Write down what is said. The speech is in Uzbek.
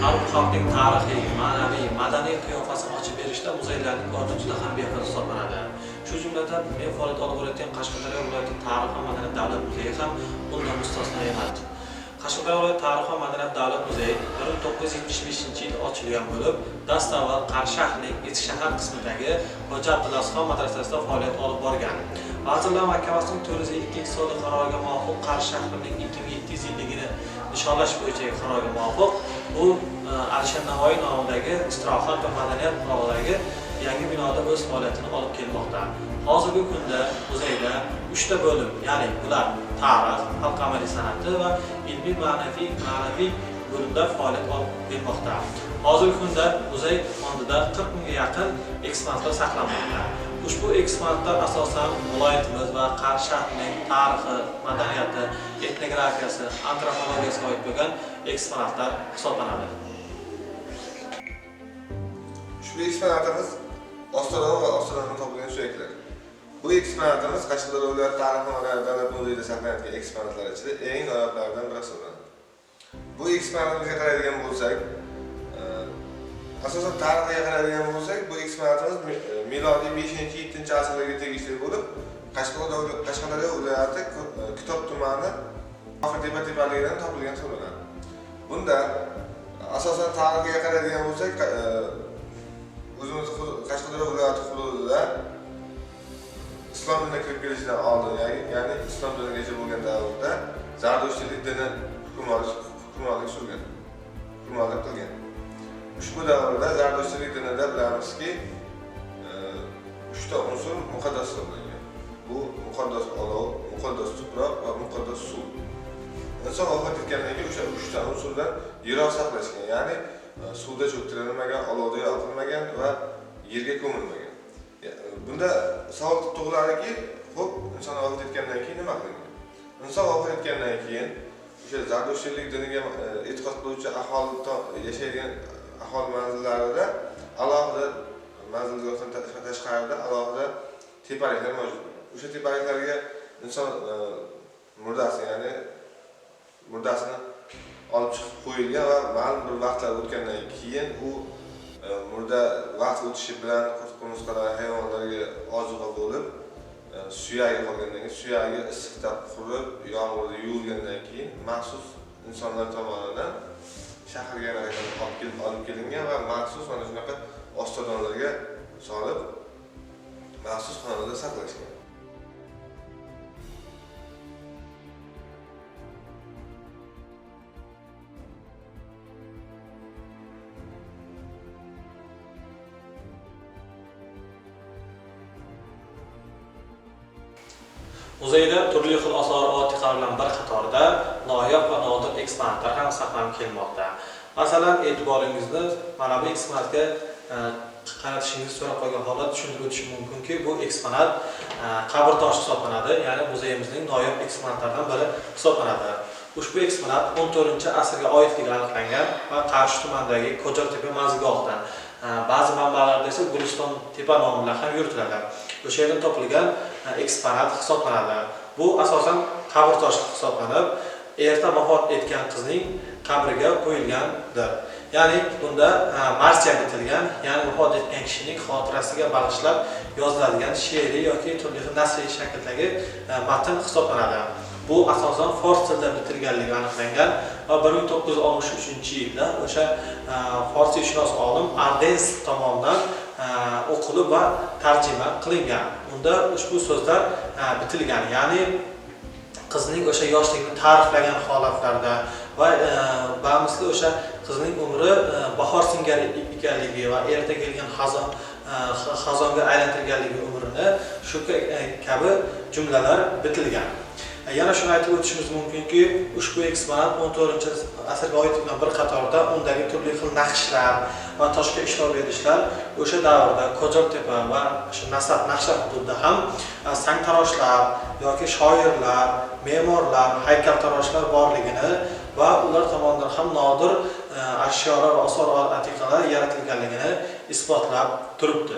Har bir xalqning tarixiy, ma'naviy, madaniy qiyofasini ochib berishda muzeylarning o'rni juda ham beqiyos hisoblanadi. Shu jumladan men faoliyat olib borayotgan Qashqadaryo viloyati tarix va madaniyat davlat muzeyi ham bundan mustasno emas. Qashqadaryo viloyati tarix va madaniyat davlat muzeyi 1975-yilda ochilgan bo'lib, dastavval Qarshi shahrining Eski shahar qismidagi Xo'ja Abdulaziz madrasasida faoliyat olib borgan. Vazirlar Mahkamasining 452-sonli qaroriga muvofiq Qarshi shahrining 2700 yilligini nishonlash bo'yicha qarorga muvofiq bu Alisher Navoiy nomidagi istirohat va madaniyat bog'idagi yangi binoda o'z faoliyatini olib kelmoqda. Hozirgi kunda muzeyda 3 ta bo'lim, ya'ni bular tarix, xalq amaliy san'ati va ilmiy ma'naviy bo'limda faoliyat olib kelmoqda. Hozirgi kunda muzey fondida 40 mingga yaqin eksponatlar saqlanmoqda. Ushbu eksponatlar asosan viloyatimiz va Qarshi shahrining tarixi, madaniyati, etnografiyasi, antropologiyasiga oid bo'lgan eksponatlar hisoblanadi. Ushbu eksponatimiz Ostona va Ostonadan topilgan suyaklar. Bu eksponatimiz Qashqadaryo viloyati tarix va madaniyat davlat muzeyida saqlanayotgan eksponatlar ichida eng noyoblaridan biri hisoblanadi. Bu eksponatimizga qaraydigan bo'lsak, asosan tarixiga qaraydigan bo'lsak, bu eksponatimiz milodiy 5-7 asrlarga tegishli bo'lib, Qashqadaryo viloyati Kitob tumani Kofirtepa tepaligidan topilgan hisoblanadi. Bunda asosan tarixiga qaraydigan bo'lsak, o'zimiz Qashqadaryo viloyati hududida islom dini kirib kelishidan oldin, ya'ni islom dinigacha bo'lgan davrda Zardushtlik dini hukmronlik surgan, hukmronlik qilgan. Ushbu davrda Zardushtlik dinida bilamizki, 3 ta unsur muqaddas hisoblangan. Bu muqaddas olov, muqaddas tuproq va muqaddas suv. Inson vafot etgandan keyin o'sha 3 ta unsurdan yiroq saqlashgan, ya'ni suvda cho'ktirilmagan, olovda yoqilmagan va yerga ko'milmagan. Bunda savol tug'iladiki, xo'p, inson vafot etgandan keyin nima qilingan? Inson vafot etgandan keyin o'sha Zardushtlik diniga e'tiqod qiluvchi aholi yashaydigan aholi manzillarida alohida manzilgohdan tashqarida alohida tepaliklar mavjud bo'lgan. O'sha tepaliklarga inson murdasi, ya'ni murdasini olib chiqib qo'yilgan va ma'lum bir vaqtlar o'tgandan keyin u murda vaqt o'tishi bilan qurt-qurmusqalar, hayvonlarga ozuqa bo'lib, suyagi qolgandan keyin suyagi issiqda qurib, yomg'irda yuvilgandan keyin maxsus insonlar tomonidan shaharga yana qaytarib olib kelingan va maxsus mana shunaqa ostodonlarga solib maxsus xonada saqlashgan. Muzeyda turli xil osor otiqalar bilan bir qatorda noyob va nodir eksponatlar ham saqlanib kelmoqda. Masalan, e'tiboringizni mana bu eksponatga qaratishingizni so'rab qolgan holda tushuntirib o'tishim mumkinki, bu eksponat qabr toshi hisoblanadi, ya'ni muzeyimizning noyob eksponatlaridan biri hisoblanadi. Ushbu eksponat 14-asrga oidligi aniqlangan va Qarshi tumanidagi Ko'jartepa manzilgohidan, ba'zi manbalarda esa Guliston tepa nomi bilan ham yuritiladi. O'sha yerdan topilgan eksponat hisoblanadi. Bu asosan qabr toshi hisoblanib, erta vafot etgan qizning qabriga qo'yilgandir. Ya'ni bunda marsiya bitilgan, ya'ni vafot etgan kishining xotirasiga bag'ishlab yoziladigan she'riy yoki turli xil nasriy shakldagi matn hisoblanadi. Bu asosan fors tilida bitilganligi aniqlangan va 1963-yilda o'sha forsiyoshunos olim Ardens tomonidan o'qilib va tarjima qilingan. Unda ushbu so'zlar bitilgan, ya'ni qizning o'sha yoshligini ta'riflagan holatlarda va bamisli o'sha qizning umri bahor singari ekanligi va erta kelgan xazonga aylantirganligi umrini shu kabi jumlalar bitilgan. Yana shuni aytib o'tishimiz mumkinki, ushbu eksponat 14-asrga oid bilan bir qatorda undagi turli xil naqshlar va toshga ishlov berishlar o'sha davrda Ko'jartepa va o'sha Nasaf Naqshab hududida ham sangtaroshlar yoki shoirlar, me'morlar, haykaltaroshlar borligini va ular tomonidan ham nodir ashyolar va osor atiqalar yaratilganligini isbotlab turibdi.